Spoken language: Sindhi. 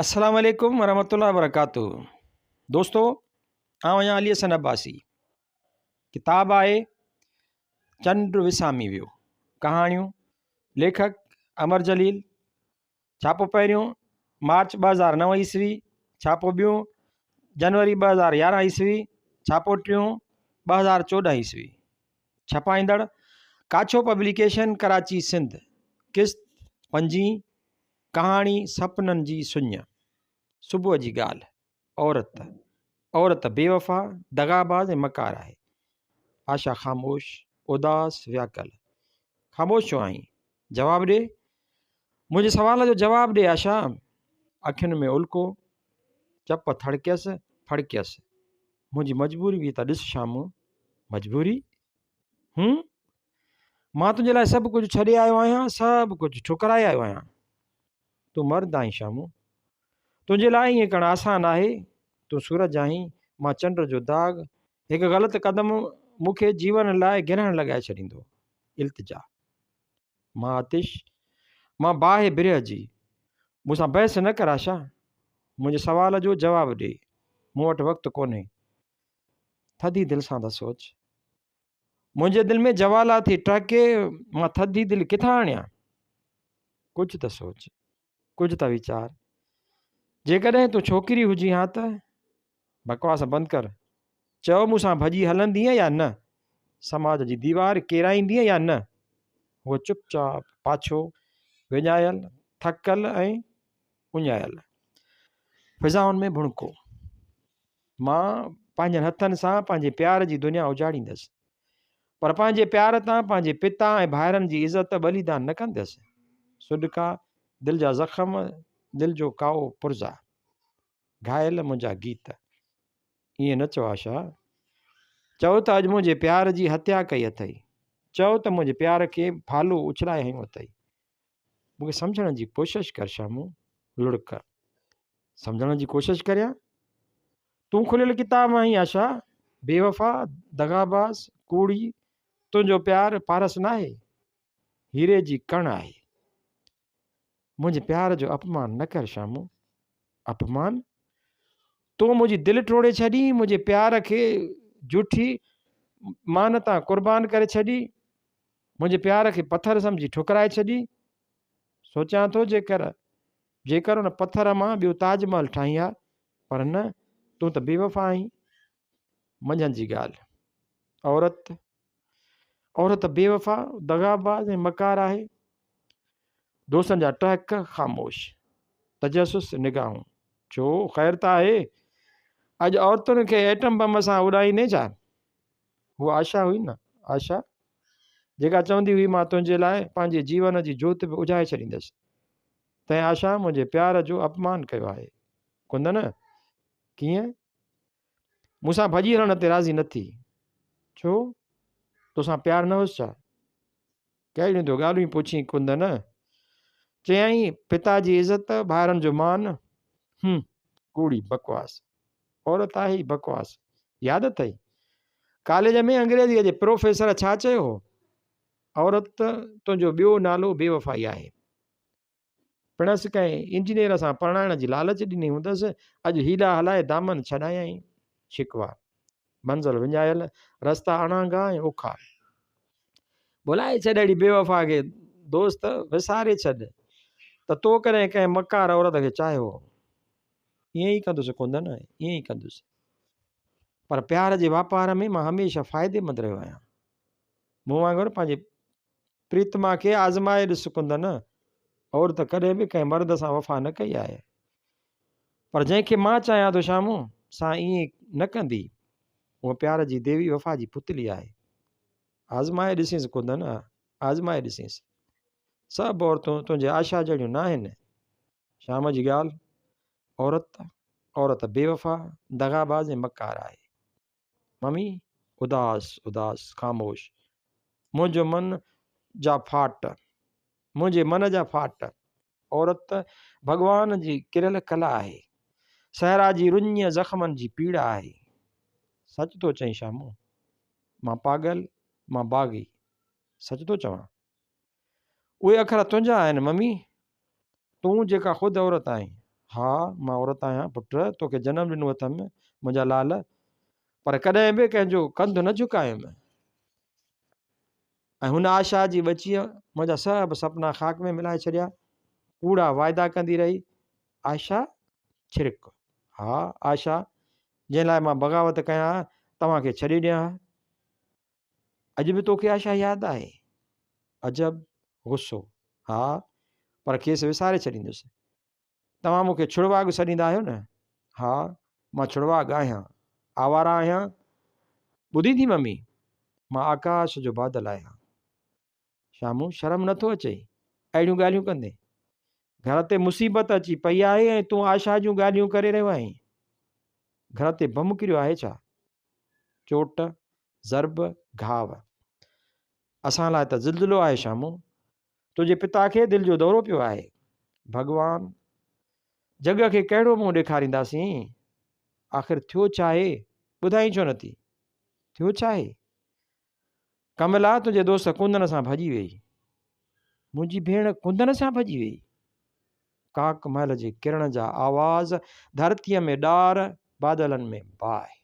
السلام عليڪم ورحمة الله وبرڪاته دوستو آئون آهيان علي حسن عباسي ڪتاب آهي چنڊ وسامي ويو ڪهاڻيون ليکڪ امر جليل ڇاپو پهريون مارچ 2009 عيسوي ڇاپو ٻيون جنوري 2011 عيسوي ڇاپو ٽيون 2014 عيسوي ڇپائيندڙ ڪاڇو پبليڪيشن ڪراچي سنڌ قسط پنجين ڪهاڻي سپنن جي سڃ، صبح جي ڳالهه، عورت، عورت بي وفا، دغاباز ۽ مڪار آهي. آشا خاموش، اداس، وياڪل. خاموش ڇو آهين؟ جواب ڏي. منهنجي سوال جو جواب ڏي آشا. اکين ۾ الڪو، چپ ٿڙڪيس، ڦڙڪيس. منهنجي مجبوري به ته ڏس شامون. مجبوري؟ هون؟ مان تنهنجي لاء سڀ ڪجهه ڇڏي آيو آهيان، سڀ ڪجهه ٺڪرائي آيو آهيان. تون مرد آهين شامون. تنهنجي لاء ائين ڪرڻ آسان آهي. تون سورج آهين، مان چنڊ جو داغ. هڪ غلط قدم مون کي جيون لاء گرهڻ لڳائي ڇڏيندو. التجا. مان آتش، مان باهه برهه جي. مون سان بحث نه ڪر آشا. منهنجي سوال جو جواب ڏي. مون وٽ وقت ڪونهي. ٿڌي دل سان ته سوچ. منهنجي دل ۾ جوالا ٿي ٽهڪي، مان ٿڌي دل ڪٿان آڻيان؟ ڪجهه ته سوچ، ڪجهه ته ويچار. جيڪڏهن تون ڇوڪري هجين ها ته؟ بڪواس بند ڪر. چئو مون سان ڀڄي هلندينء يا نه؟ سماج جي ديوار ڪيرائيندينء يا نه؟ هوء چپ چاپ، پاڇو، وڃايل، ٿڪل ۽ اڃايل. فضائن ۾ ڀڻڪو. مان پنهنجن هٿن سان پنهنجي پيار جي دنيا اجاڙيندس. پر پنهنجي پيار تان پنهنجي پتا ۽ ڀائرن جي عزت ٻليدان نه ڪندس. سڏڪا، دل جا زخم، دل جو ڪائو پرزا. گهايل منهنجا گيت. ائين نه چئو آشا. چئو ته اڄ منهنجي پيار جي هتيا ڪئي اٿئي. چئو ته منهنجي پيار کي ڀالو اڇلائي هنيو اٿئي. مون کي سمجهڻ جي ڪوشش ڪر شامون. لڙڪ. سمجهڻ جي ڪوشش ڪريان؟ تون کليل ڪتاب آهين آشا، بي وفا، دغاباز، ڪوڙي، تنهنجو پيار پارس ناهي، هيري جي ڪڻ آهي. منهنجي پيار جو اپمان نه ڪر شامون. اپمان؟ تو منهنجي دل ٽوڙي ڇڏي، منهنجي پيار کي جوٺي مان تان قربان ڪري ڇڏي، منهنجي پيار کي پٿر سمجهي ٺڪرائي ڇڏي. سوچيان ٿو جيڪر جيڪر ان پٿر مان ٻيو تاج محل ٺاهين ها، پر نه، تون ته بيوفا آهين. منجهند جي ڳالهه. عورت، عورت بيوفا، دغاباز ۽ مڪار آهي. دوستن جا ٽهڪ، خاموش. تجسس نگاهون. ڇو، خير ته آهي؟ اڄ عورتن کي ايٽم بم سان اڏائيندين ڇا؟ هوء آشا هئي نه، آشا، جيڪا چوندي هئي مان تنهنجي لاء پنهنجي جيون جي جوت به اجهائي ڇڏيندس. تنهن آشا منهنجي پيار جو اپمان ڪيو آهي. ڪندن؟ ڪيئن؟ مون سان ڀڄي هلڻ تي راضي نه ٿي. ڇو؟ توسان پيار نه هوس ڇا؟ ڪهڙيون ٿو ڳالهيون پڇين ڪندن؟ چيائين، پتا جي عزت، ڀائرن جو مان. هم، ڪوڙي بڪواس. عورت آهي ئي بڪواس. ياد اٿئي؟ ڪاليج ۾ انگريزيء جي پروفيسر ڇا چيو هو؟ عورت تنهنجو ٻيو نالو بيوفائي آهي. پڻس ڪنهن انجنيئر سان پرڻائڻ جي لالچ ڏني هوندس، اڄ حيلا هلائي دامن ڇڏايائين. شڪوه. منزل وڃايل، رستا اڻانگا ۽ اوکا. ڀلائي ڇڏ اهڙي بيوفا کي دوست، وساري ڇڏ ته تو ڪڏهن ڪنهن مڪار عورت کي چاهيو هو. ائين ئي ڪندس ڪوندن، ائين ئي ڪندس. پر پيار جي واپار ۾ مان هميشه فائديمند رهيو آهيان. مون وانگر پنهنجي پريتما کي آزمائي ڏس ڪندن، عورت ڪڏهن به ڪنهن مرد سان وفا نه ڪئي آهي. پر جنهن کي مان چاهيان ٿو شامون سان ائين نه ڪندي. هوء پيار جي ديوي وفا جي پتلي آهي. آزمائي ڏسينس ڪندن، آزمائي ڏسينس. سڀ عورتون تنهنجي آشا جهڙيون ناهن. شام جي ڳالهه، عورت، عورت بيوفا، دغاباز ۽ مڪار آهي. ممي، اداس، اداس، خاموش. منهنجو من جا ڦاٽ، منهنجي من جا ڦاٽ. عورت ڀڳوان جي ڪريل ڪلا آهي. صحرا جي رڃ زخمن جي پيڙا آهي. سچ ٿو چئين شامو. مان پاڳل، مان باغي. سچ ٿو چوان. اهي اکر تنهنجا آهن ممي. تون جيڪا خود عورت آهين. ها، مان عورت آهيان پٽ، توکي جنم ڏنو اٿم منهنجا لال، پر ڪڏهن به ڪنهن جو ڪنڌ نه جهڪايم. ۽ هن آشا جي ٻچيء منهنجا سڀ سپنا خاڪ ۾ ملائي ڇڏيا. ڪوڙا واعدا ڪندي رهي. آشا؟ ڇرڪ. ها، آشا، جنهن لاء مان بغاوت ڪيان ها، توهان کي ڇڏي ڏيان ها. اڄ به توکي آشا ياد آهي؟ عجب، غصو. ها، پر کيس وساري ڇڏيندس. توهان مون کي ڇڙواڳ سڏيندا آهيو نه؟ ها، مان ڇڙواڳ آهيان. آواره آهيان. ٻڌين ٿي ممي؟ مان آڪاش جو بادل آهيان. شامو، شرم نٿو اچئي اهڙيون ڳالهيون ڪندي؟ گهر تي مصيبت اچي پئي آهي ۽ تون آشا جون ڳالهيون ڪري رهيو آهين. گهر تي بم ڪريو آهي ڇا؟ چوٽ، ضرب، گهاء. اسان لاء ته زلزلو آهي شامو. تنهنجي پتا کي دل جو دورو پيو آهي. ڀڳوان! جڳ کي ڪهڙو منهن ڏيکارينداسين؟ آخر ٿيو ڇاهي؟ ٻڌائين ڇو نٿي؟ ٿيو ڇاهي؟ ڪملا تنهنجي دوست ڪندن سان ڀڄي ويئي. منهنجي ڀيڻ ڪندن سان ڀڄي ويئي؟ ڪاڪ محل جي ڪرڻ جا آواز، ڌرتيء ۾ ڏار، بادلن ۾ باهه.